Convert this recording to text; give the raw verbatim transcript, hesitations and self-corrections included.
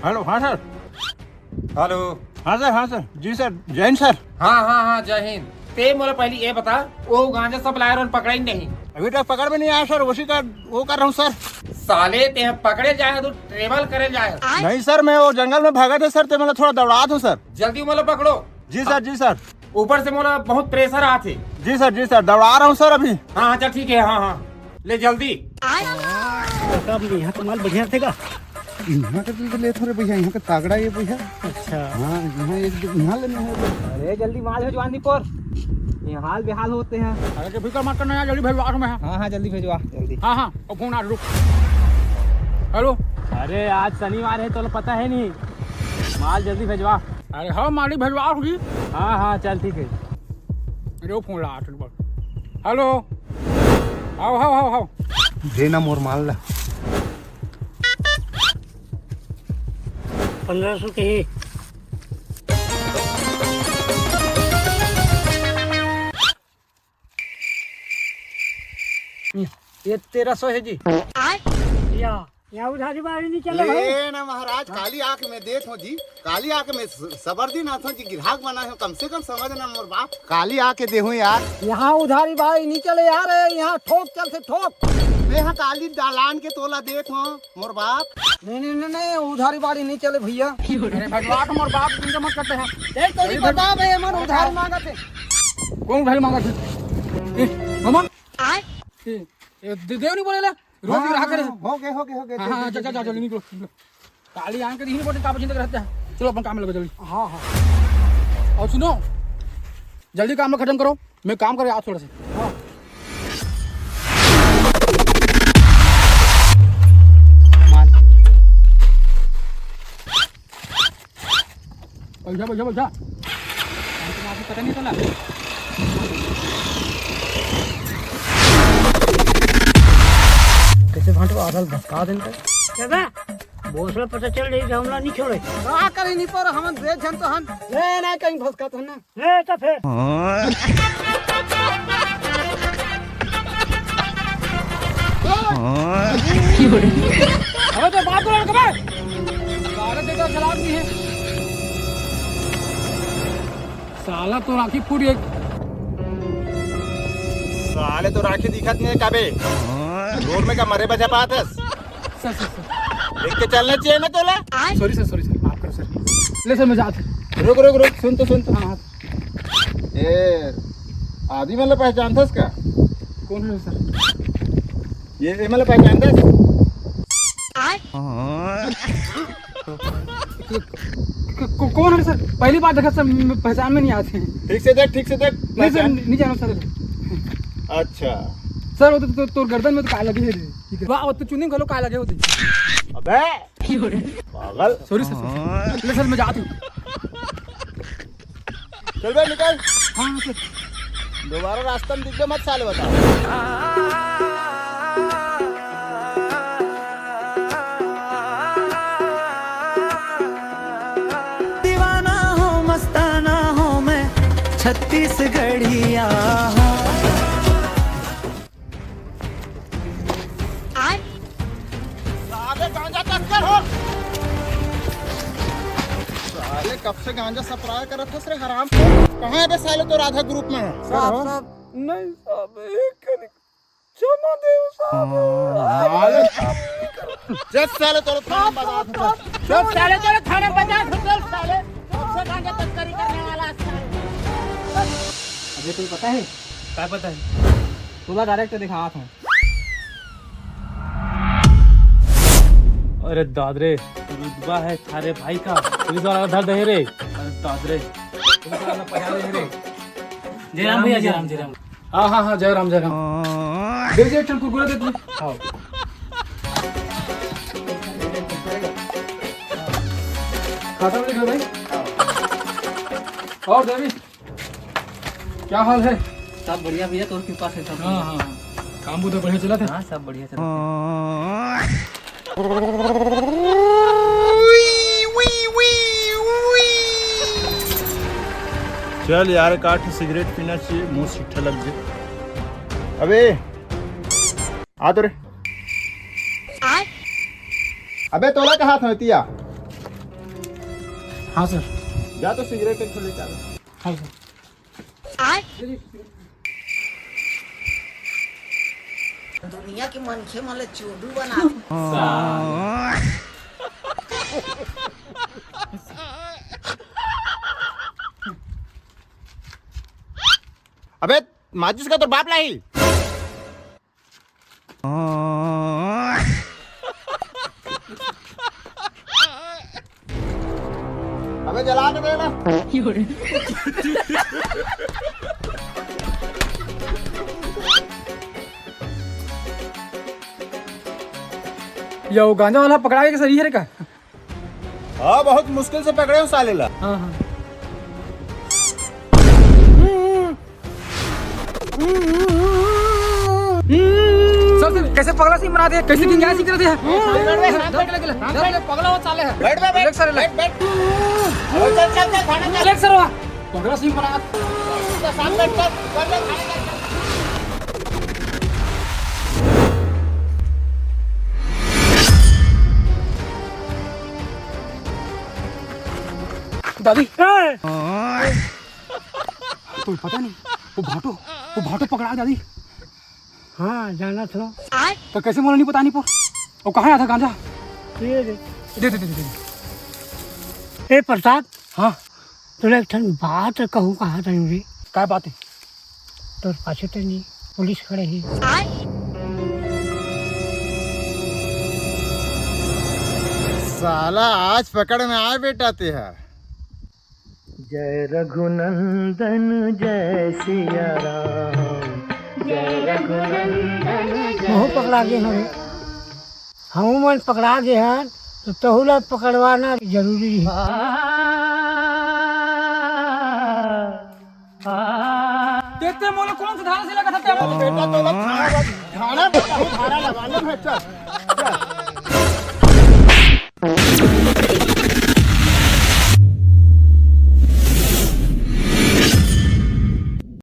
Hello, हाँ sir. Hello. हाँ sir, हाँ सर, जी सर, जय हिंद सर। हाँ, हाँ, हाँ, जय हिंद। ते मोला पहली ये बता, वो गांजा सब लाए रहे, पकड़ा ही नहीं। अभी तक पकड़ में नहीं आया सर, उसी का वो कर रहा हूँ सर। साले, ते पकड़े जाए, तू ट्रेवल करे जाए। नहीं सर, मैं वो जंगल में भागा था सर, ते मतलब थोड़ा दौड़ा दूँ सर। जल्दी मोला पकड़ो। जी सर, जी सर। ऊपर से मोला बहुत प्रेशर आथे। जी सर, जी सर, दौड़ा रहा हूँ सर अभी। हाँ, हाँ, चल ठीक है, हाँ, हाँ, ले जल्दी। सब यहाँ तो माल बढ़िया थे का? यहाँ के दिल तो ले थोड़े भैया, यहाँ के तागड़ा ये भैया। अच्छा। हाँ, यहाँ एक यहाँ लेने हैं। अरे जल्दी माल भेजवा नी पर, ये हाल बेहाल होते हैं। अरे के फिकर मत करना यार, जल्दी भेजवा रहा हूँ मैं। हाँ, हाँ, जल्दी भेजवा, जल्दी। हाँ, हाँ, और फोन आ, रुक। हेलो। अरे आज शनिवार है, तो पता है नहीं, माल जल्दी भेजवा। अरे हाँ, माल ही भेजवा रहा हूँ जी। हाँ, हाँ, चल ठीक है। अरे वो फोन ला, चल बस। हेलो। आओ, आओ, आओ, आओ। दे ना मोर माल ला। पन्द्रह सौ के ही। ये तेरह सौ है जी। या, या उधारी बारी नहीं चले भाई। ए ना महाराज, काली आंख में देत हो जी, काली आंख में स-, सबर दिन आथो जी, गिराहक बना हो, कम से कम समझ ना मोर बाप, काली आके देहूं यार। यहाँ उधारी बारी नहीं चले यार, यहाँ ठोक चलथे ठोक। मैं यहाँ काली दालान के तोला देत हो मोर बाप। नहीं, नहीं, नहीं, नहीं, उधारी बारी नहीं चले भैया। अरे भगवान, मोर बाप चिंता मत करते हैं। देख तो नहीं बता बे, मन उधार मांगत है। कौन उधारी मांगत है? ए, मामा? आय? ए, ए, दे, देव नहीं बोले ला? रोज हाँ, ही रहा करे। हाँ, हो गए, हो गए, हो गए, हाँ, दे, हाँ, दे, जा, दे, जा, जा, दे, जल्दी दे। निकलो, निकलो। काली आन के दिन बोले, का चिंता रहता है? चलो, अपन काम में लगो जल्दी। हाँ, हाँ। और सुनो, जल्दी काम में खत्म करो, मैं काम कर रहा थोड़ा सा। हाँ। बैठा, बैठा, बैठा। अरे, तुम आदमी पता नहीं चला। कैसे भांटो आधा भटका देन का? दादा, बोसला पता चल रही कि हमला नहीं छोड़े। का करी नहीं पर हमन दे झन तो हन। ले ना कहीं भसका तो ना। ले तो फिर। अबे तो बात को लड़का बे। साले देखा खराब नहीं है। साला तो राखी फूट गई। साले तो राखी दिखत नहीं है काबे। रोड में का मरे बजा पात हस? Sir, sir, sir. देख के चलना चाहिए ना तोला। सॉरी सर, सॉरी सर, माफ करो सर। ले सर, मैं जात हूँ। रुक, रुक, रुक, सुन तो, सुन तो। हाँ, हाँ। ए, आदमी मतलब पहचानथस का? कौन है सर? ये, ये मतलब पहचानथस? को-, को-, कौन है सर? पहली बार देखा सर, म-, पहचान में नहीं आते हैं। ठीक से देख, ठीक से देख, नहीं सर, पहचान। नहीं जानो सर। अच्छा। सर, वो तो, तो, तोर गर्दन में तो काला लगे है रे। ठीक है। वाह, वो तो चुन्नी घलो काला लगे होती। अबे, पागल। Sorry sir, sorry. ले सर, मैं जाता हूँ। चल बे, निकल। हाँ, हाँ, सर। दोबारा रास्ता में दिख गए मत साले, बता। दीवाना हो, मस्ताना हो, मैं छत्तीसगढ़िया हूँ। आय। साले गांजा तस्कर हो। साले कब से गांजा सप्लाई करत हस रे हराम। कहाँ है बे साले तो राधा ग्रुप में है? साहब, साहब, नहीं साहब, एक कनी क्षमा देव साहब। साले, जब साले तोरे थाने बजा था। जब साले तोरे थाने बजा था, जब साले, जब से गांजा तस्करी करने वाला है साले। अबे तुम पता है? क्या पता है? तोला डायरेक्ट दिखावत हूँ। अरे दादरे, रुतबा है थारे भाई का, पुलिस वाला धर दे रे। अरे दादरे, पुलिस वाला पकड़ ले रे। जय राम भैया, जय राम, जय राम। हाँ, हाँ, हाँ, जय राम, जय राम। दे दे, एक ठन कुरकुरा दे तू। हाँ। खाता में लिख लो भाई। और देवी, क्या हाल है? सब बढ़िया भैया, तोर कृपा से सब हाँ, बढ़िया। हाँ, हाँ। काम बुधा बढ़िया चला था? हाँ, सब बढ़िया चला था। चल यार, एक आठ सिगरेट पीना चाहिए, मुंह सिट्ठा लग जाए। अबे आ तो रे। अबे तोला कहा था तिया? हाँ सर। जा तो सिगरेट एक ठो लेके आ। हाँ सर। दुनिया के मनखे मन ल चोदू बना दे। अबे माचिस का तो बाप लाई। अबे जला के दे ना। यो गांजा वाला पकड़ा के सही है रे का? हाँ, बहुत मुश्किल से पकड़े हो साले ला। हाँ, हाँ। सर, सर, कैसे पगला सी बना दे, कैसे गुंजाइश करत हे? ले, ले, ले, ले, ले, पगला हो साले है। बैठ बे, बैठ, ले सर, ले। बैठ, बैठ। चल, चल, चल, थाने चल। ले सर, वाह। पगला सी बना। सामने चल, चल, चल, थाने चल। दादी। तो पता नहीं, वो भाटो, वो भाटो पकड़ा दादी। हाँ, जाना था। तो कैसे मोला नहीं पता नहीं पर? वो कहाँ आया था गांजा? ये दे। दे, दे, दे, दे, दे। ए प्रसाद। हाँ। तोला एक ठन बात कहूँ कहा था रे। काय बात है? तोर पाछे तो नहीं, पुलिस खड़े ही। साला आज पकड़ में आए बेटा ते हा। जय रघुनंदन जय सिया राम, जय रघुनंदन जय। महू पकड़ा गे हवे। हमू मन पकड़ा गे हन, तो तहू ला पकड़वाना जरूरी हे। तेते मोला कौन सुधार से लगा था? बेटा तो लग खाना, खाना, खाना लगा ले, चल।